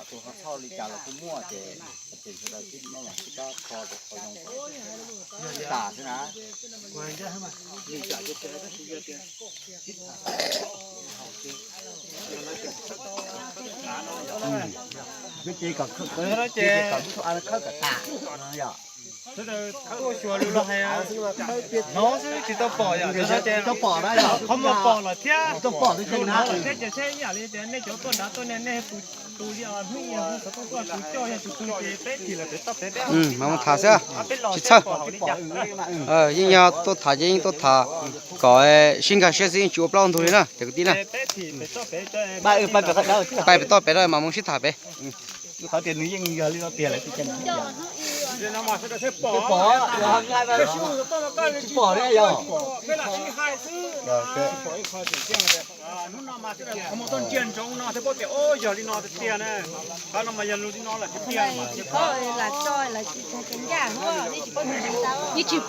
Tus ho txhoj li cas los kuj muaj ces, ces sawv daws sib noj los sib koom kho rau qhov zoo tas xwb na. Ces kom, ces kom lub tug a khawb kom tas no yom. Tuaj xyuas lus los hais no xwb tsis tau pom yom, tsis tau pom na yom, qhov muag pom lawm thiab, tsis tau pom lawm thiab ces seb ib yam li tias nej cov tuaj nrad tuaj nej, nej tus, tus li hnub ib yam hu xov tooj tuaj tus coj yog tus twg ces peb thim lawm pem toj pem peb. Mas mus tham xwb, tsis txhawj. Yeej yog tuaj tham ces yeej tuaj tham kom sib nkag siab xwb, yeej tsis ua plaub ua ntug li na cov kwv tij na. Pais pem toj pem mas mus sib tham pem. Qhov tias nws yeej yog li no tiag lawm. Pom, pom li yog. Hnub no mas tuaj ntsia ntsoov no thiaj paub tias o yog li no tiag tiag na. Qhov no mas yog lus li no lawm tiag tiag.